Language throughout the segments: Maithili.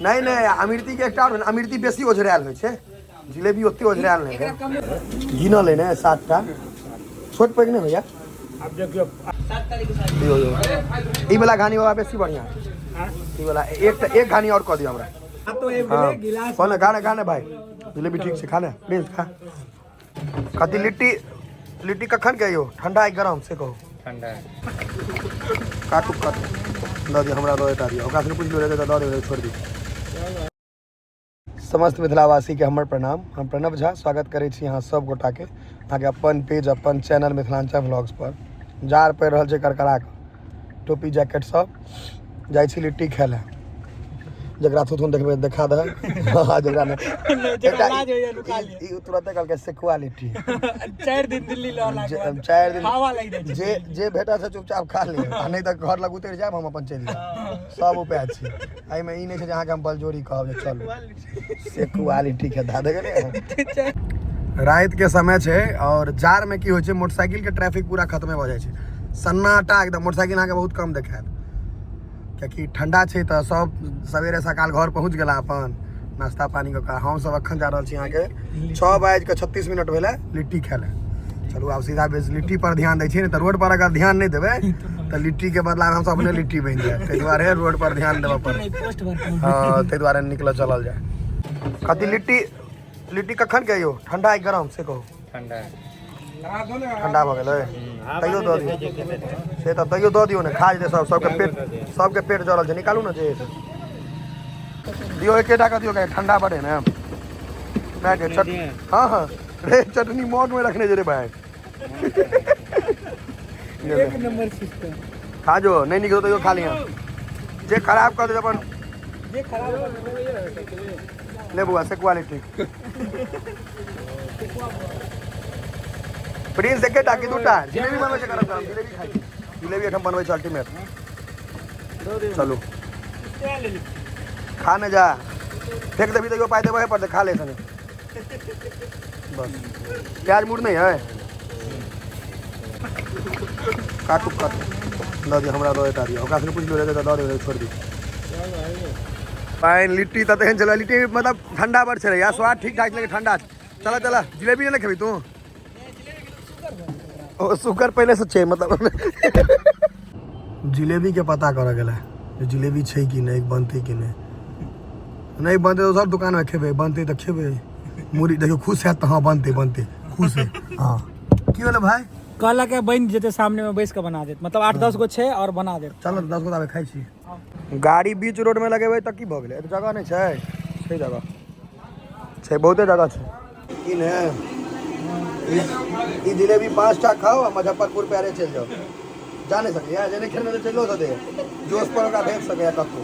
नहि नहि, अमृति के एकटा आओर, अमृति बेसी ओझरायल होइ छै, जिलेबी ओते ओझरायल नहि है। गिनल अइ ने 7टा, छोट पैघ नहि होइया। आब देखियौ, दियौ यौ, ई वाला घानी बाबा बेसी बढ़िया है। ई वाला एक एक घानी और कऽ दियौ हमरा। हाँ कौन है? गाने गाने भाई, जिलेबी ठीक छै, खा ले प्लीज खा। कथी लिट्टी? लिट्टी कखन के यौ, ठंडा कि गरम से कहू? ठंडा। काटू काटू, दऽ दियौ हमरा, दऽ देता दियौ ओकरा से पूछि लियौ, दऽ देबै, छोड़ि दियौ। समस्त मिथिलावासीके हमर प्रणाम। हम प्रणव झा स्वागत करै छी अहाँ सब गोटाके अहाँके अपन पेज अपन चैनल मिथिलांचल व्लॉग्स पर। जाड़ पड़ि रहल छै करकरा कऽ, टोपी जैकेट सब, जाइ छी लिट्टी खाय लए। जकरा थुथुन देखबै देखा दे, जकरा नहि जकरा लाज होइए नुका लिअ। ई तुरंते कहलकै सेकुआ लिट्टी। 4 दिन दिल्ली रहलाके बाद 4 दिन हवा लागि जाइ छै। जे जे भेटत से चुपचाप खा लिअ, आ नहि तऽ घर लग उतरि जायब, हम अपन चलि जायब। सब उपाय छै एहिमे, ई नहि छै जे अहाँके हम बलजोरी कहब जे चलू सेकुआ लिट्टी के। धऽ गेलै। राति के समय छै और जाड़ में की होइ छै, मोटरसाइकिल के ट्रैफिक पूरा खत्मे भऽ जाइ छै, सन्नाटा एकदम। मोटरसाइकिल अहाँके बहुत कम देखायत, कियाकि ठंडा छै तऽ सब सवेरे सकाल घर पहुँच गेला अपन नाश्ता पानी कऽ कऽ। हमसब अखन जा रहल छी, अहाँके 6:36 भेलै, लिट्टी खाय लए। चलू आब सीधा बेस लिट्टी पर ध्यान दै छियै ने, तऽ रोड पर अगर ध्यान नहि देबै तऽ लिट्टी के बदला हमसब अपने लिट्टी बनि जायब। ताहि दुआरे रोड पर ध्यान देबऽ पड़त। पोस्ट भर। हँ, ताहि दुआरे निकलऽ चलल जाय। कथी लिट्टी? लिट्टी कखन के यौ, ठंडा कि गरम से कहू? ठंडा। ठंडा भऽ गेलै, तैयो दऽ दियौ से तऽ तैयो दऽ दियौ ने, खा जेतै सब। सबके पेट, सबके पेट जरल छै। निकालू ने, जे दियौ एकेटा के दियौ, कियाकि ठंडा बड़े ने भए गेल। चट हाँ हाँ रे, चटनी मग में रखने जे रे भाई। एक नंबर सिस्टम। खा जो, नहीं निकलो तो खा लिया, जे खराब कर दे अपन। जे खराब। ले बुआ, से क्वालिटी प्रिंस एकेटा कि दूटा? जिलेबी बनबै छै गरम गरम, जिलेबी खाइ छी। जिलेबी एठाम बनबै छै अल्टीमेट। चलू खा ने जा, फेंक देबी तैयो पाइ देबहे पड़तै। खा ले संगे बस। प्याज मुड़ नहीं है। काटू काटू, दऽ दियौ हमरा, दऽ देता दियौ ओकरा से पूछि लियौ, दऽ देबै, छोड़ि दियौ। पानि लिट्टी तऽ तेहन छलै, लिट्टी मतलब ठंडा बड़ छलै या स्वाद ठीक ठाक छलै, ठंडा। चल चल, जिलेबी नहि खेबी तू? ओ शुगर पहिले से छै। मतलब जिलेबी के पता करऽ गेलै जे जिलेबी छै कि नहि, बनतै कि नहि। नहि बनतै तऽ सब दुकानमे खेबै, बनतै तऽ खेबै। मुड़ी देखियौ, खुश हैत तऽ हँ बनतै, बनतै, खुश है। हँ, की भेलै भाई? कहलक है बनि जेतै, सामने में बैस के बना देत, मतलब 8-10 गो छै और बना देत। चल, 10 गो आबे खाइ छी। गाड़ी बीच रोड में लगेबै तऽ की भऽ गेलै? एतऽ जगह नहि छै? छै, जगह छै, बहुते जगह छै। की ने ई जिलेबी 5टा खाओ आ मुजफ्फरपुर पैरे चलि जाओ। जा नहि सकैया जे नहि खेलने तऽ चलियो सकै, जोश पर ओकरा भेज सकैया कतहु।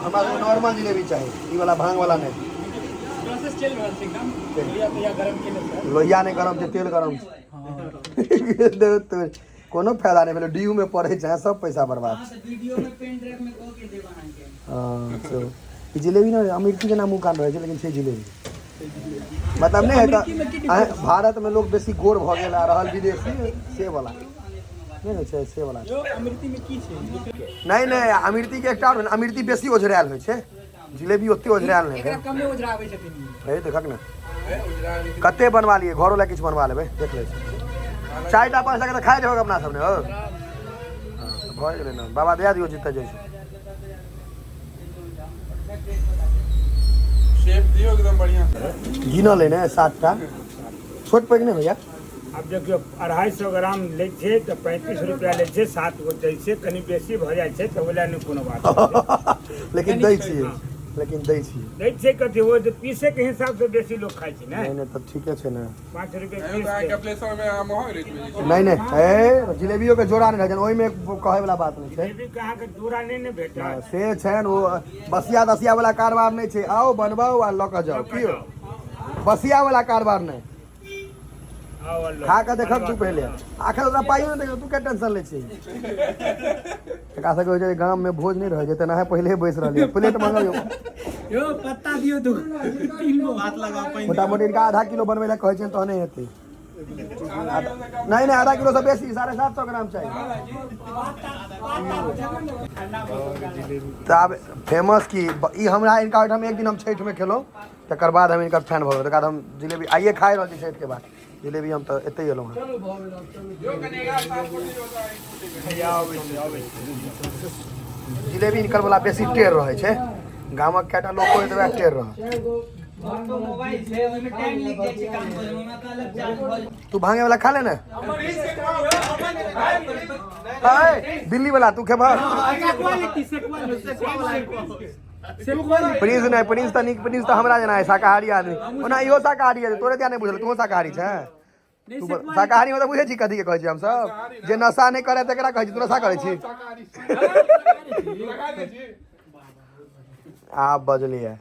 हमरा सबके नॉर्मल जिलेबी चाही, ई वाला भांग वाला नहि। प्रोसेस चलि रहल छै एकदम, लोहिया तोहिया गरम केने छै। लोहिया नहि गरम छै, तेल गरम छै। कोनो फायदा नहि भेलै, डी में पड़ै छै, सब पैसा बर्बाद छै। वीडियो में पेन ड्राइव में कह के देब अहाँके। हँ, से ई जिलेबी ने अमेरिकी जेना मुँह कान रहै छै, लेकिन छै जिलेबी। मतलब नहि है तऽ भारत में लोग बेसी गोर भऽ गेल आ रहल विदेशी, से वाला नहि होइ छै, से वाला। यो अमृति में की छै? नहि नहि, अमृति के एकटा आओर, अमृति बेसी ओझरायल होइ छै, जिलेबी ओते ओझरायल नहि एकरा है। कमे ओझराबै छथिन ई। हे देखक ने कते बनवा लिए, घरो लए किछु बनवा लेबै। देख लै छी, 4टा 5टा के तऽ खाइ देबक अपना सब ने हो। हँ, तऽ भऽ गेलै ने बाबा, दए दियौ जितै जाइ छै। शेप दियौ एकदम बढ़िया। गिनल अइ ने 7टा, छोट पैघ नहि होइया। आब देखियौ, 250 ग्राम लै छै तऽ 35 रुपया लै छै, 7 गो दै छै। कनि बेसी भऽ जाइ छै तऽ ओहि लए नहि कोनो बात। लेकिन दै छियै, लेकिन दै छियै। दै छै कथी, ओ जे पीसे के हिसाब से बेसी लोग खाइ छै ने। नहि नहि, तब ठीके छै ने। 5 रुपये एहिमे पीस तऽ अहाँके के। कपिलेश्वर मे अहाँ महग रेट मिलै छै। नहि नहि, ए जिलेबियो के जोड़ा नहि रहै छै ओहिमे, कहै वला बात नहि छै। जिलेबी के अहाँके जोड़ा नहि ने भेटत। हँ, से छनि ओ बसिया दसिया वाला कारबार नहि छै। आउ, बनबाउ आ लऽ कऽ जाउ। की यौ, बसिया वाला कारबार नहि। आउ आ लो। खा कऽ देखब तू पहिले। आखिर ओकरा पाइयो नहि देखब, तू क्या टेंशन लै छी? एकरा सबके होइ छै गाम में भोज नहि रहै छै, तेनाहे पहिले बैस रहलियै, प्लेट मंगबियौ। यो पत्ता दियौ, दू तीन गो भात लगाओ, पानि। मोटा मोटी इनका आधा किलो बनबै लए कहै छियनि तहने हेतै। नहीं नहीं, आधा किलो से बेसी, 750 ग्राम चाहिए। तऽ आब फेमस की ई हमरा इनका ओहिठाम एक दिन हम छठिमे खेलहुँ, तकर बाद हम इनकर फैन भऽ गेलहुँ। तकर बाद हम जिलेबी आइए खाइ रहल छी। छठिके बाद जिलेबी हम तऽ एतहि एलहुँ हँ। जिलेबी इनकर वाला बेसी टेढ़ रहै छै। गामक कएटा लोक होइत वएह टेढ़ रहत। तू भांगे वाला खा ले ने। दिल्ली वाला तू खेबह? प्रिंस नहि, प्रिंस तऽ नीक, प्रिंस तऽ हमरा जेना है, शाकाहारी आदमी। ओना इहो शाकाहारी है, तोरे ध्यान नहि बुझल, तूहो शाकाहारी छै। तू शाकाहारी मतलब बुझै छी कथी के कहै छी हमसब? जे नशा नहि करे तकरा कहै छी। तू नशा करै छी? आब बजलियै।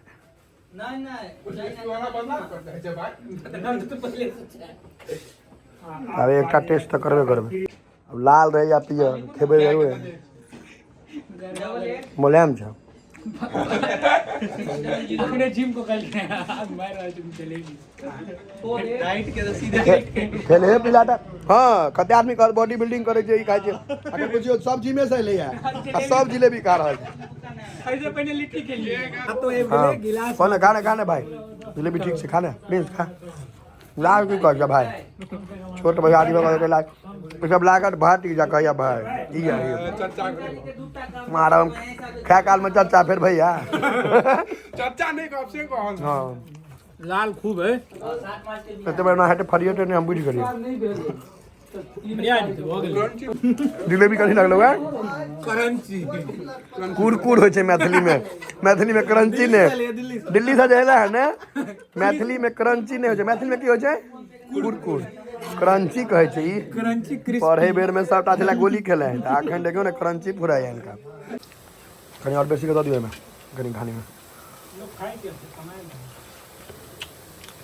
आब एकटा टेस्ट तऽ करबे करबै। आब लाल रहै या पियर, खेबै जरूर। मुलायम छै। अखने जिम को कल मारि रहल छै जलेबी। खेले पिला तऽ हँ, कते आदमी कहत बॉडी बिल्डिंग करै छै, ई खाइ छै। अगर बुझियौ सब जिमे से एलैया आ सब जिलेबी खा रहल छै। एहिसँ पहिने लिट्टी खेलियै। तो एक हाँ गिलास कौन खा ले, खा ले भाई, जिलेबी ठीक से खा ले। प्लीज खा। लाल की कहै छै भाई, छोट भैया आदमी कहै लाल ई सब लागत भात ई जा कहैया भाई ई है। मारम खाय काल में चर्चा फिर भैया चर्चा नहीं कहब से कहल। हाँ लाल खूब है। एते बेर ना हेतै फरिएटे नहि, हम बुझि गेलियै। बढ़िया भऽ गेलै। जिलेबी कथी लगलौ है? क्रंची। कुरकुर होइ छै मैथिली में। मैथिली में क्रंची ने, दिल्ली से जे एलै है ने, मैथिली में क्रंची नहि होइ छै। मैथिली में की होइ छै? कुरकुर। क्रंची कहै छै ई। Crunchy crispy. पढ़े बेर में सबटा छलै गोली खेलै, तऽ अखन देखियौ ने क्रंची फुराइ हिनका। कनि आओर बेसी के दऽ दियौ एहिमे कनि घानी में।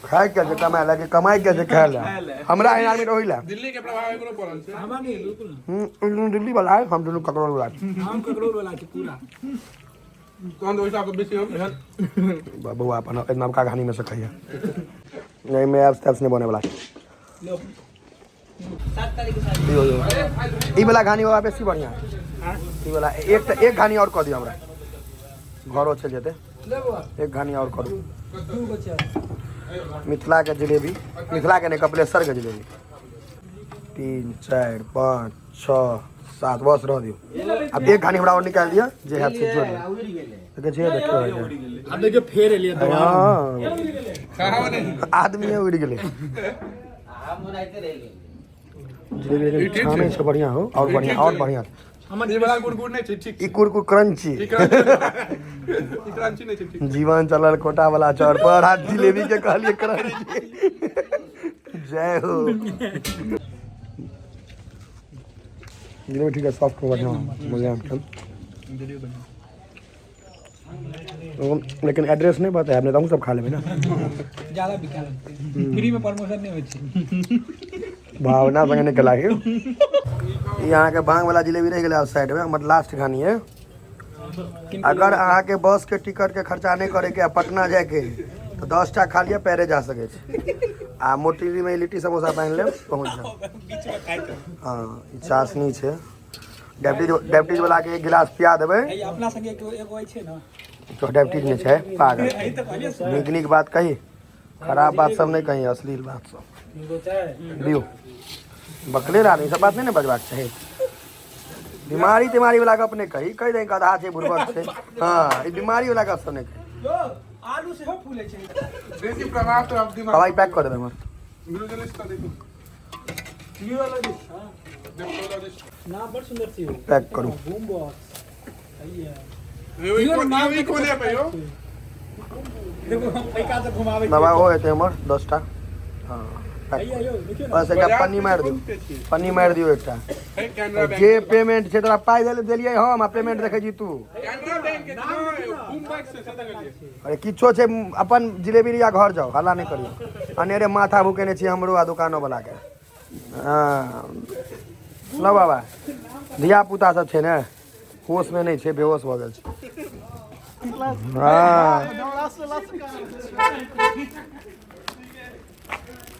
खाय के छै कमाय लए कि कमाइ के छै खाय लए? हमरा एहन आदमी रहै लए। दिल्ली के प्रभाव एकरो पड़ल छै। हमरा नहि, बिल्कुल नहि। ई दुनू दिल्ली वाला है, हम दुनू ककरोल वाला छी। हम ककरोल वाला छी पूरा। तहन तऽ ओहि हिसाबसँ बेसी हम बौआ अपन नवका घानी में से खइहे, एहिमे एप्स तैप्स नहि बने वाला छै। दियौ, दियौ। ई वाला घानी बाबा बेसी बढ़िया है। ई वाला एक एक घानी और कऽ दियौ, हमरा घरो चलि जेतै। एक घानी और करू। मिथिला के जिलेबी, मिथिला के नहि, कपिलेश्वर के जिलेबी। 3 4 5 6 7, बस रह दियौ। आब एक घानी हमरा और निकालि दिअ, जे हैत से जोड़ि लेब। देखै छियै, देखियौ। आब देखियौ फेर एलियै दोबारा। हँ, आदमीए उड़ि गेलै। जिलेबी लेकिन छानै छै बढ़िया हो, और बढ़िया, और बढ़िया। ई वाला गुड़गुड़ नहि छै, ठीक। ई कुरकुर क्रंची। ई क्रंची नहि छै, ठीक। जीवन चलल कोटा वाला चौर पर आ जिलेबी के कहलिए क्रंची। जय हो। जिलेबी ठीक है, सॉफ्ट बढ़िया, मुलायम छै। लेकिन एड्रेस नहीं बताया आपने, तो हम सब खा लेबै ना। ज्यादा बिका लगतै, फ्री में प्रमोशन नहि होइ छै। भावना संगे निकल लागे। ई अहाँके भांग वाला जिलेबी रहि गेलै साइड में, हमर लास्ट घानी है। अगर अहाँके बस के टिकट के खर्चा नहि करे के आ पटना जायके तऽ 10 टा खा लिअ, पैरे जा सकै छी। आ मोटरी में लिट्टी समोसा पहिन लेब, पहुँच जाउ। हँ, ई चाशनी छै। डायबिटीज, डायबिटीज वाला के एक गिलास पिया देबै। ई अपना संगे एगो एगो छै ने। तो डायबिटीज नहि छै पागल। एहि तऽ कहलियै सर। नीक नीक बात कही, खराब बात सब नहि कही, अश्लील बात सब दियौ। बकले रहा, ई सब बात नहि ने बजबाक चाही। बीमारी तिमारी वाला गप नहि कही, कहि दही गधा छै, बुड़बक छै। हँ, ई बीमारी वाला गप सब नहि कही। यौ, आलू सेहो फूलै छै। बेसी प्रभाव तो अब दिमाग। दवाई पैक कऽ देबै हमर। न्यूरोलॉजिस्ट का देखो, न्यूरोलॉजिस्ट नेफ्रोलॉजिस्ट। ना, बड़ सुंदर छै। पैक करू। बूम बॉक्स सही है। यो ई कोने पे यो। देखो, पैका से घुमाबै। दबाइ हो हेतै हमर 10 टा। हँ, पैक। हैया यौ, देखियौ ने। बस एकटा पन्नी मारि दियौ, पन्नी मारि दियौ एकटा। कैनरा बैंक। जे पेमेंट छै तोरा पाइ देलियै हम आ पेमेंट देखै छी तू। कैनरा बैंक के छै, बूम बैंक से सदा करिए। अरे किछो छै, अपन जिलेबी लिया घर जाओ, हल्ला नहि करियौ। अनेरे माथा भूकेने छी हमरो आ दुकानो वाला के। हँ ल बाबा, धिया पुता सब छै ने, होशमे नहि छै, बेहोश भऽ गेल छै। हँ,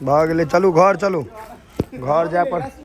भऽ गेलै, चलू घर चलू। घर जाय पर।